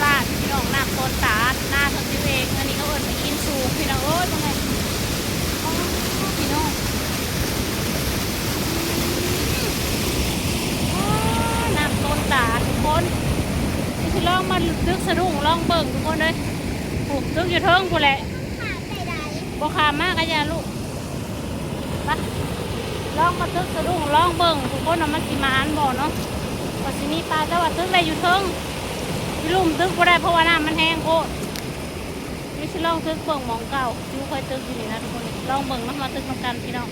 ຕາດ ພີ່ນ້ອງ ນ້ຳຕົ້ນຕາດ ນາເຂົາຈື່ເອງ. ອັນນີ້ເຂົາເອີ້ນວ່າຫີນສູງ ພີ່ນ້ອງເອີຍ. ເບິ່ງແດ່ ໂອ້ ພີ່ນ້ອງ ໂອ້ ນ້ຳຕົ້ນຕາດທຸກຄົນ. ຊິລອງມາຕຶກສະດຸ້ງລອງເບິ່ງທຸກຄົນເອີຍ. ປູກຕຶກຢູ່ເທິງພຸ້ນແຫຼະ. ບໍ່ຂ້າມມາກະຢ່າລູກ. ໄປ ລອງມາຕຶກສະດຸ້ງລອງເບິ່ງທຸກຄົນວ່າມັນຊິໝານບໍ່ເນາະ ວ່າຊິມີປາ. ແຕ່ວ່າຕຶກໄດ້ຢູ່ເທິງ ຢູ່ລຸ່ມຕຶກບໍ່ໄດ້ ເພາະວ່ານ້ຳມັນແຮງໂພດ. ນີ້ຊິລອງຕຶກເບິ່ງໝ່ອງເກົ່າ ຢູ່ເຄີຍຕຶກຢູ່ນີ້ນະທຸກຄົນ. ລອງເບິ່ງເນາະ ມາຕຶກນຳກັນພີ່ນ້ອງ.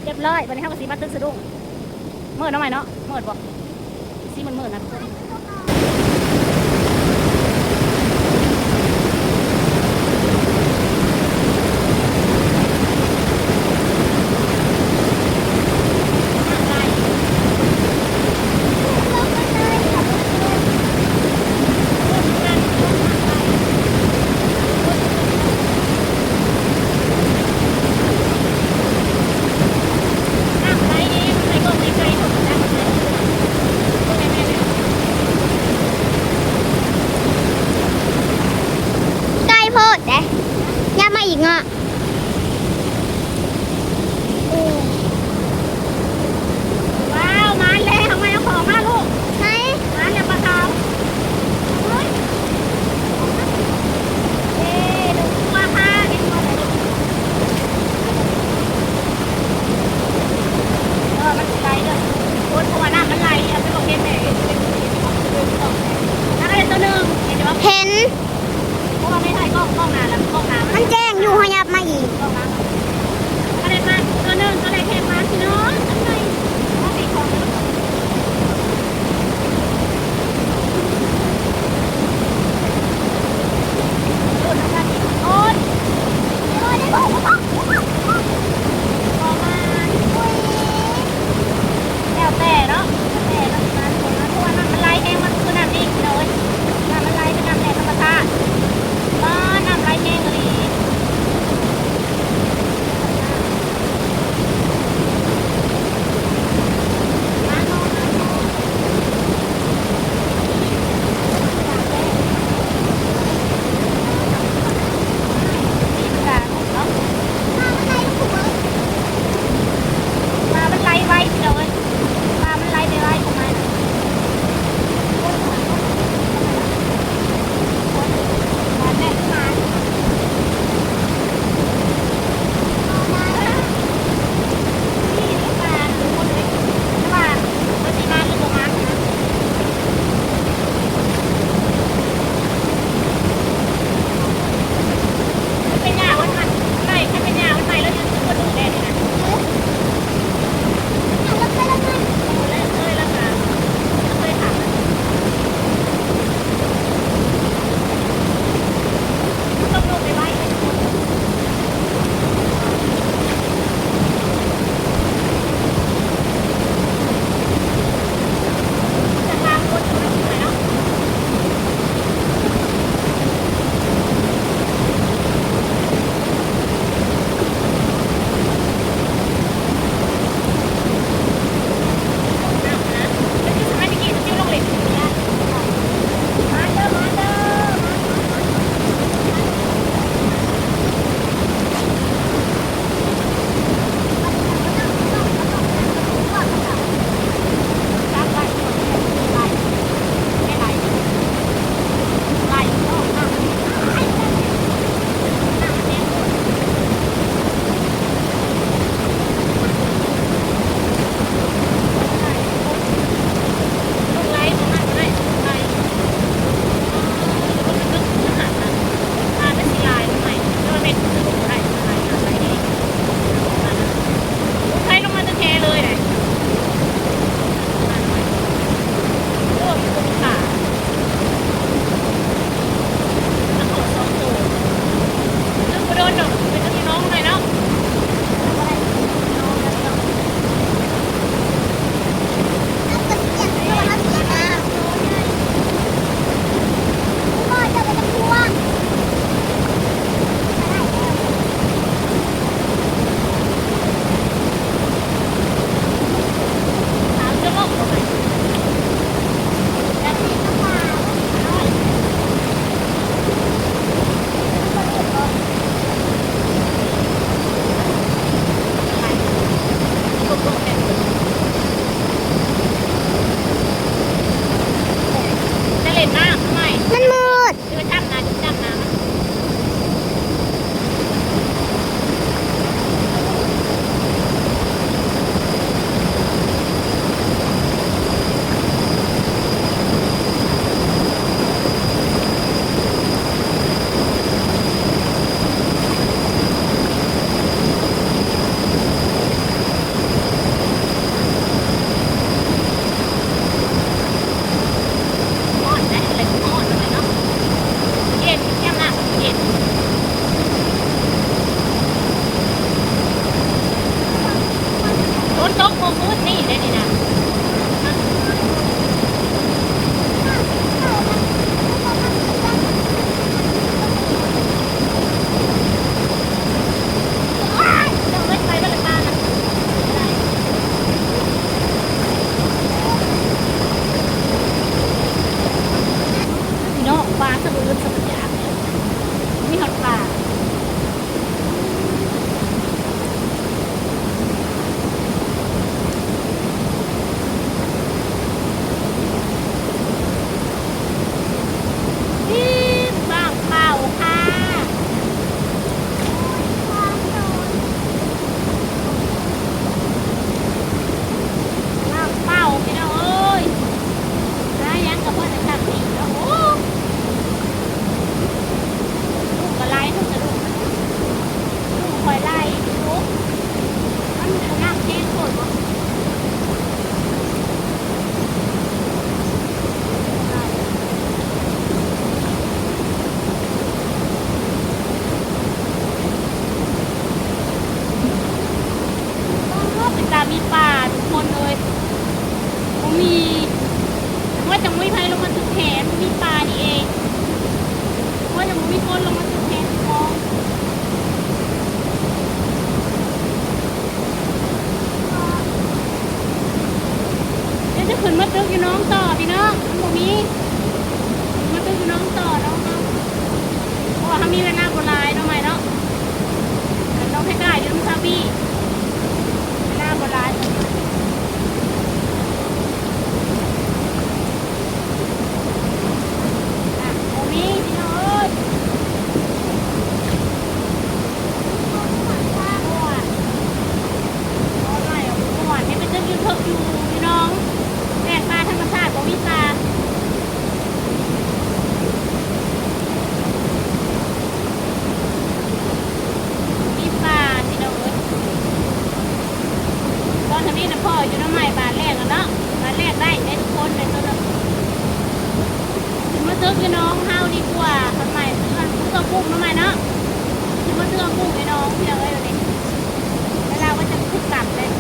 ຮຽບຮ້ອຍ ບັດນີ້ເຮົາກະຊິມາຕຶກສະດຸ້ງ. ມືດເນາະ ໃໝ່ເນາະ ມືດບໍ່? ຊິມືດໆ ນະທຸກຄົນ. ນ້ຳໄຫຼເອງ ໄຫຼກໍໄໝ່ໄກ ບໍ່ໄດ້ ບໍ່ໄດ້ ບໍ່ໄດ້. ນ້ອງເຮົາດີກວ່າ ຄັນໃໝ່ ເອົາກຸ້ງເນາະໃໝ່ເນາະ ຊິມາຊື້ເອົາກຸ້ງໃຫ້ນ້ອງເພິ່ນເອີຍ ດຽວນີ້ ແລ້ວລາວກໍຈະຄືກັບເລີຍ.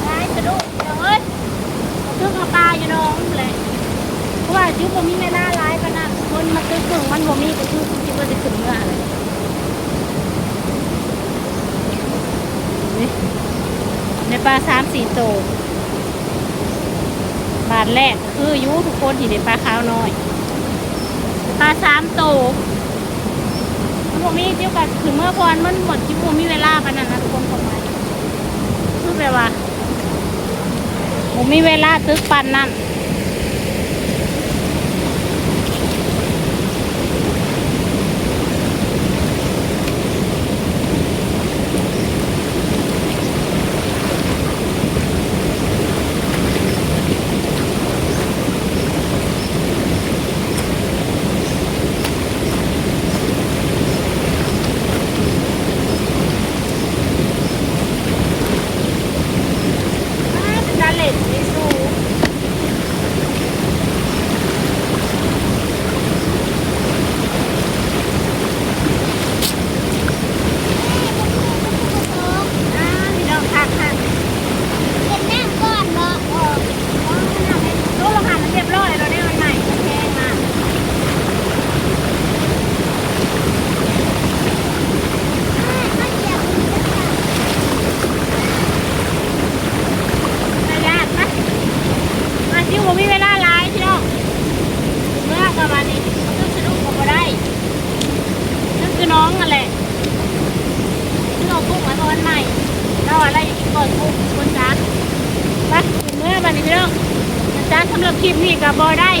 ຫຼາຍສະດຸ້ງ ພີ່ນ້ອງເອີຍ ມາຊື້ເຂົ້າປ່າຢູ່ໜອງພຸ້ນແຫຼະ ເພາະວ່າຈິວບໍ່ມີເວລາຫຼາຍປານນັ້ນ ຄົນມາຊື້ເຄິ່ງມັນບໍ່ມີ ກໍຄືຊິບໍ່ໄດ້ຂຶ້ນເມືອແຫຼະ. ນີ້ ໄດ້ປາສາມສີ່ໂຕ ບາດແລກ ຄືຢູ່ທຸກຄົນ ທີ່ໄດ້ປາຂາວນ້ອຍ ປາສາມໂຕ ມັນບໍ່ມີ ຈິວກໍຂຶ້ນເມືອ ເພາະວ່າມັນບໍ່ ຈິວບໍ່ມີເວລາປານນັ້ນນະທຸກຄົນ ຂອງມັນ ຄືແບບວ່າບໍ່ມີເວລາຕຶກປານນັ້ນ. ມາ ຊິບໍ່ມີເວລາຫຼາຍພີ່ນ້ອງ ເມືອກໍບາດນີ້ ມັນຄືສະດຸ້ງກໍບໍ່ໄດ້ ຄືນ້ອງຫັ້ນແຫຼະ ຄືເອົາກຸ້ງມາຕອນໃໝ່ ລາວວ່າລາວຢາກກິນກ້ອຍກຸ້ງ ຄົນຈານ ໄປ ເມືອບາດນີ້ພີ່ນ້ອງ ຈານ ສຳລັບຄລິບນີ້ກໍບໍ່ໄດ້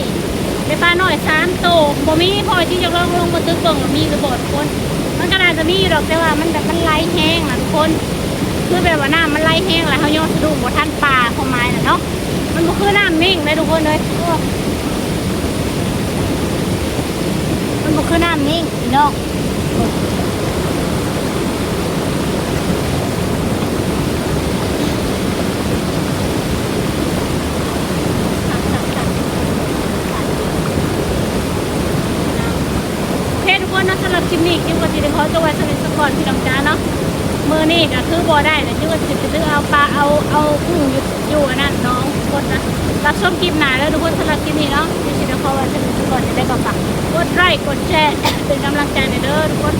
ໄດ້ປານ້ອຍສາມໂຕ ບໍ່ມີ ເພາະວ່າຈິວຢາກລອງລົງມາຕຶກເບິ່ງວ່າມີຫຼືບໍ່ທຸກຄົນ ມັນກໍໜ້າຈະມີຢູ່ດອກ ແຕ່ວ່າມັນແບບມັນໄຫຼແຮງນະທຸກຄົນ ຄືແບບວ່ານ້ຳມັນໄຫຼແຮງ ແລ້ວເຮົາຍໍສະດຸ້ງບໍ່ທັນປາ ຄວາມໝາຍນະເນາະ ມັນບໍ່ຄືນ້ຳມິ້ງເດ້ທຸກຄົນເອີຍ ໂອ້ ມັນບໍ່ຄືນ້ຳມິ້ງພີ່ນ້ອງ. ໂອເຄທຸກຄົນເນາະ ສຳລັບຄລິບນີ້ ຈິວກໍຊິໄດ້ຂໍຕົວໄວ້ສ່ຳນີ້ສາກ່ອນ ພີ່ນ້ອງຈາເນາະ ມື້ນີ້ກໍຄືບໍ່ໄດ້ແລ້ວ ຈິວກໍຊິໄດ້ໄປຊື້ເອົາປາ ເອົາ ເອົາກຸ້ງຢູ່ ຢູ່ອັນນັ້ນໜອງທຸກຄົນນະ ຮັບຊົມຄລິບໜ້າເດີທຸກຄົນ ສຳລັບຄລິບນີ້ເນາະ ຈິວຊິໄດ້ຂໍໄວ້ສ່ຳນີ້ສາກ່ອນ ຈັ່ງໃດກໍຝາກກົດໄລ້ກົດແຊ ເປັນກຳລັງໃຈແດ່ເດີທຸກຄົນ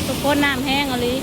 ທຸກຄົນ ນ້ຳແຮງອີ່ຫຼີ.